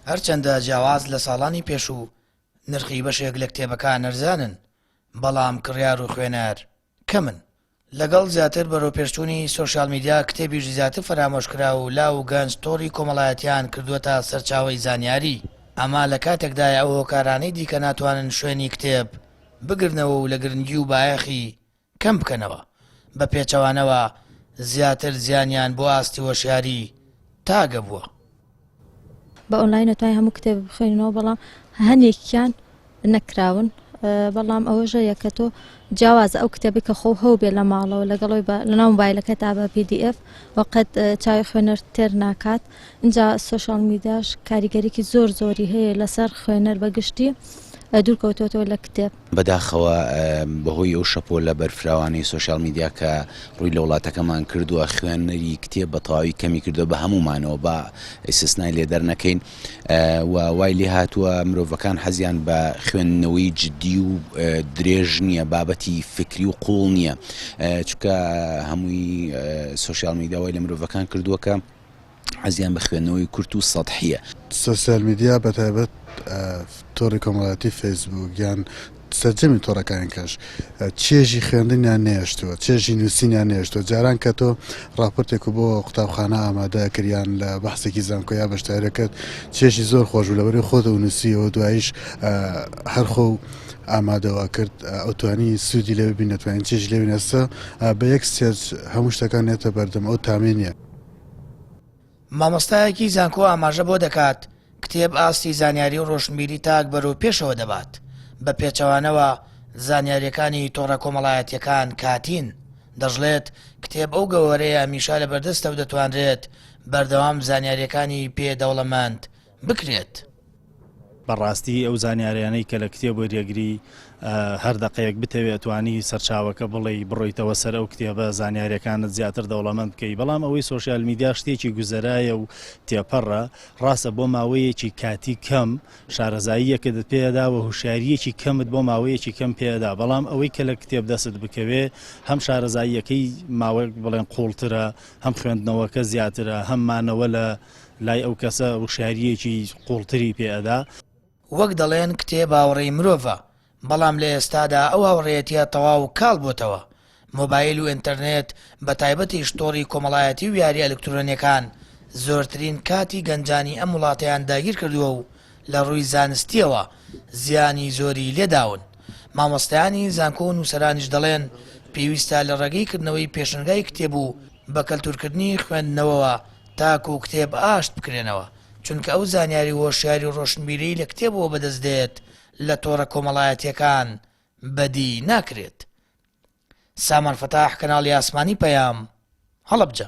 هەرچەندە جیاواز لە ساڵانی پێشوو نرخی بەشێک لە کتێبەکان ئەرزانن، بەڵام کڕیار و خوێنەر کەمن. لەگەڵ زیاتر بەرەوپێشچوونی سۆشیال میدیا کتێبیش زیاتر فەرامۆشکرا و لاو و گەنج تۆڕی کۆمەڵایەتیان کردووەتە سەرچاوەی زانیاری، ئەمە لە کاتێکدایە ئەو هۆکارانەی دیکە ناتوانن شوێنی کتێب بگرنەوە و لە گرنگی و بایەخی کەم بکەنەوە، بە پێچەوانەوە زیاتر زیانیان بۆ ئاستی هۆشیاری تاگە بووە. بە ئۆنلاین ئەتوانی هەموو کتێب بخوێنەوە بەڵام هەنێکیان نەکراون بەڵام ئەوەش هەیە کە تۆ جیاوازە ئەو کتێبی کە خۆ هەو بێ لە ماڵەوە لەگەڵەوەی بە لەناو موبایلەکە تا بە PDF وەقت چاوی خوێنەر تێر ناکات اینجا سۆشیال میدیاش کاریگەریکی زۆر زۆری هەیە لەسەر خوێنەر بە گشتی دوورکەوتۆتەوە لە کتێب. بەداخەوە بەهۆی ئەو شەپۆلە بەرفراوانەی سۆشیال میدیا کە ڕووی لە وڵاتەکەمان کردووە خوێنەری کتێب بە تەواوی کەمی کردووە بە هەموومانەوە با ئیسسنای لێ دەرنەکەین و وای لێ هاتووە مرۆڤەکان حەزیان بە خوێندنەوەی جدی و درێژ نییە بابەتی فکری و قوڵ نییە چونکە هەمووی سۆشیال میدیا وای لە مرۆڤەکان کردووە کە حەزیان بە خوێندنەوەی کورت و سەتحییە. سۆسیال میدیا بەتایبەت تۆڕی کۆمەڵایەتی فەیسبووک یان سەرجەمی تۆڕەکانی کەش چێژی خوێندنیان نەهێشتووە، چێژی نووسینیان نەهێشتووە. جاران کە تۆ ڕاپۆرتێک و بۆ قوتابخانە ئامادە کرد یان لە بەحسێکی زانکۆیا بەشداری کرد چێژی زۆر خۆش بوو لەبەرئەوەی خۆت نووسیەوە دواییش هەر خۆ ئامادەوە کرد ئەوتوانی سوودی لێ ببینی ئەتوانی چێژی لێ ببینی ئێستا بە یەک search هەموو شتەکان نێتە بەردەم ئەو تامەی نییە. مامۆستایەکی زانکۆ ئاماژە بۆ دەکات، کتێب ئاستی زانیاری و ڕۆشنبیری تاک بەرەو پێشەوە دەبات، بە پێچەوانەوە زانیارییەکانی تۆڕە کۆمەڵایەتییەکان کاتین، دەشڵێت، کتێب ئەو گەوهەرەیە هەمیشە لەبەردەستە و دەتوانرێت بەردەوام زانیارییەکانی پێ دەوڵەمەند بکرێت. بەڕاستی ئەو زانیاریانەی کە لە کتێب وەریەگری هەر دەقەیەک بتەوێ ئەتوانی سەرچاوەکە بڵێی بڕۆیتەوە سەر ئەو کتێبە زانیاریەکانت زیاتر دەوڵەمەند بکەی بەڵام ئەوەی سۆشیال میدیا شتێکی گوزەرایە و تێپەڕە ڕاستە بۆ ماوەیەکی کاتی کەم شارەزاییەکەت پێدا و هوشیاریەکی کەمت بۆ ماوەیەکی کەم پێدا بەڵام ئەوەی کە لە کتێب دەست بکەوێ هەم شارەزاییەکەی ماوەیەک بڵێن قوڵترە هەم خوێندنەوەکە زیاترە هەم مانەوە لە لای ئەو کەسە وشیارییەکی قوڵتری پێ ئەدا. وەک دەڵێن کتێب هاوڕێی مرۆڤە، بەڵام لە ئێستادا ئەو هاوڕێیەتیە تەواو کاڵ بۆتەوە. مۆبایل و ئینتەرنێت بە تایبەتیش تۆڕی کۆمەڵایەتی و یاریە ئەلکترۆنیەکان زۆرترین کاتی گەنجانی ئەم وڵاتەیان داگیر کردووە و لە ڕووی زانستیەوە زیانی زۆری لێداون. مامۆستایانی زانکۆ و نووسەرانیش دەڵێن پێویستە لە ڕێگەی کردنەوەی پێشەنگای کتێب و بە کەلتورکردنی خوێندنەوەوە تاکو کتێب ئاشت بکرێنەوە، چونکە ئەو زانیاری و هۆشیاری و ڕۆشنبیریەی لە کتێبەوە بەدەست دێت لە تۆڕە کۆمەڵایەتیەکان بەدی ناکرێت. سامان فەتاح، کەناڵی ئاسمانی پەیام، هەڵەبجە.